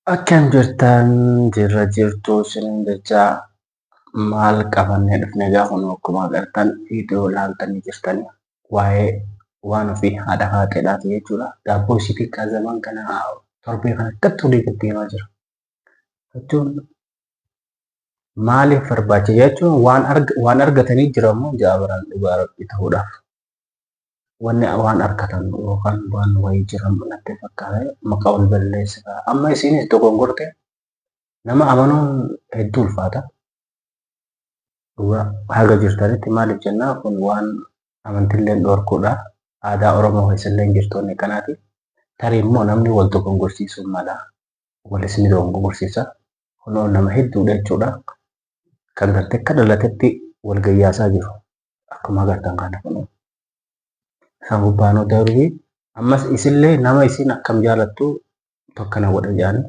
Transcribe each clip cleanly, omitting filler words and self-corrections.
Akkam jirtan jirra jirtu isiniin jecha maal qabannee dhufne gaafa nu akkuma agartan viidiyoo ilaaltanii jirtanii waa'ee waan ofii haadha faaxeedhaati jechuudha. Daabboo isii xiqqaa zaman kana torbee kana akkatti olii gad deemaa jira. Jechuun maaliif barbaachisa jechuun waan argatanii jiramoo ja'a biraan dhugaa rabbii ta'uudhaaf. Wanni waan argatan yookaan waan wayii jiran natti fakkaate maqaa wal balleessita. Amma isiinis dogongorte nama amanuun hedduu ulfaata. Dhugaa haga jirtanitti maaliif jennaa kun waan amantilleen dhorkuudha. Aadaa Oromoo keessallee hin jirtu wanni akkanaati. Tarii immoo namni wal dogongorsiisuu mala. Walis ni dogongorsiisa. Kunoo nama hedduudha jechuudha. Kan gartee akka dhalatetti wal gayyaasaa jiru. Akkuma agartan kana kunoo. Isaan gubbaan darbii ammas isillee nama isin akkam jaalattu tokkana godha jedhanii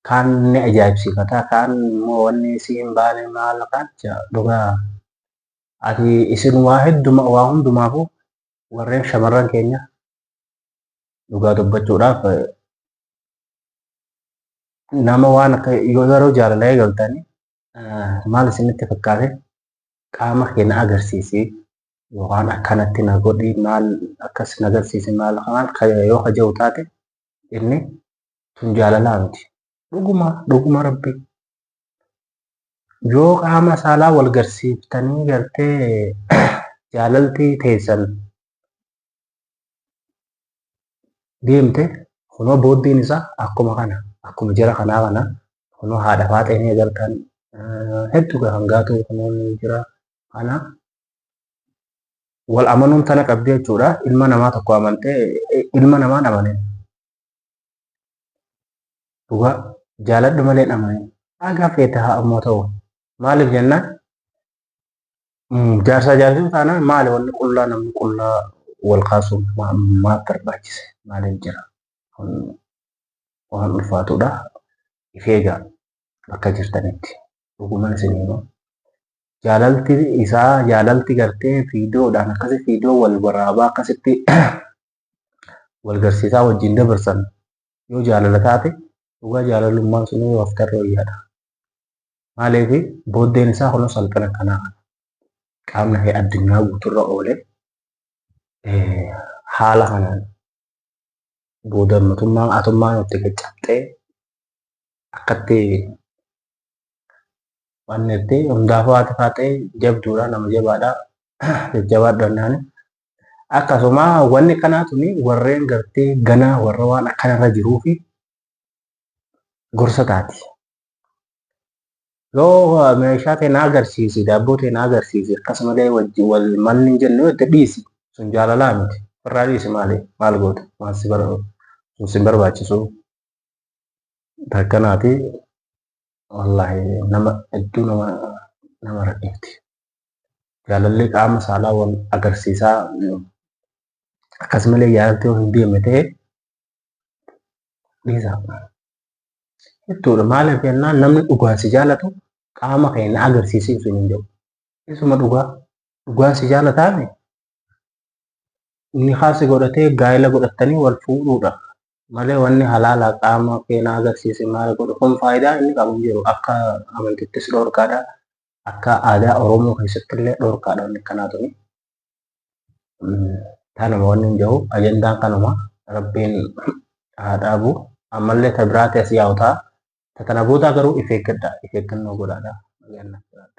kaan ni ajaa'ibsiifata kaan immoo wanni isii hin baane maal kaan dhugaa ati isin waa hedduma waa hundumaafuu warreen shamarran keenya dhugaa dubbachuudhaaf nama waan akka yoo yeroo jaalala eegaltanii maal isinitti fakkaate qaama kee na agarsiisi yookaan akkanatti na godhi maal akkas na agarsiisi maal maal yoo kaja'u taate inni tun jaalalaa miti. Dhuguma dhuguma rabbi yoo qaama saalaa wal garsiiftanii gartee jaalaltii teessan deemte kunoo booddeen isaa akkuma kana akkuma jara kanaa kana kunoo haadha faaxee ni agartan hedduu hangaatu kunoo ni jira kana wal amanuun tana qabdi jechuudha ilma namaa tokko amantee ilma namaan amanin dhugaa jaaladhu malee hin amanin haga feete haa ammoo ta'u maaliif jennaan Jaarsaa jaartiin taanaan maali wanni qullaa namni qullaa wal kaasuun maaf barbaachise maaliif jira kun waan ulfaatudha if eegaa bakka jirtanitti dhuguman isin hima jaalalti isaa jaalalti gartee fiidiyoodhaan akkasi fiidiyoo wal waraabaa akkasitti wal garsiisaa wajjin dabarsan yoo jaalala taate dhugaa jaalalummaan sunuu yoo haftarra wayyaadha. Maaliif booddeen isaa kunoo salphina akkanaa kana. Qaamni kee addunyaa guuturra oolee haala kanaan booda mootummaan atummaan itti caccabxee akkatti waan jettee hundaafuu haati faaxee jabduudha nama jabaadha jajjabaadhu jennaani. Akkasuma wanni kanaa tuni warreen gartee ganaa warra waan akkanarra jiruu fi gorsa taati. Yoo meeshaa tee na agarsiisi, daabboo tee na agarsiisi, akkasumallee wajji wal malli hin jennu yoo itti dhiisi. Sun jaalalaa miti. Irraa dhiisi maali? Maal goota? Maal si bar sun si barbaachisu. Takkanaati wallaahi nama hedduu nama nama rakkifti. Jaalalli qaama saalaa wal agarsiisaa akkasumallee jaalalti yoo hin deemne ta'e dhiisa. Jechuudha. Maaliif jennaan namni dhugaan si jaalatu qaama kee na agarsiisi siin hin jedhu. Isuma dhugaa dhugaan si jaalataame nikaa si godhatee gaa'ela godhattanii wal fuudhuudha. Malee wanni halaala qaama kee na agarsiisi maal godhu kun faayidaa inni qabu hin jiru. Akka amantittis dhorkaadha. Akka aadaa Oromoo keessatti illee dhorkaadha wanni akkanaa tuni. Tanuma wanni hin jiru ajandaan kanuma rabbiin haa dhaabu. Ammallee ta biraati as yaa'u ta'a. Ta tana boodaa garuu if eeggadha. If eeggannoo godhaadha. Nagaan naaf jiraadha.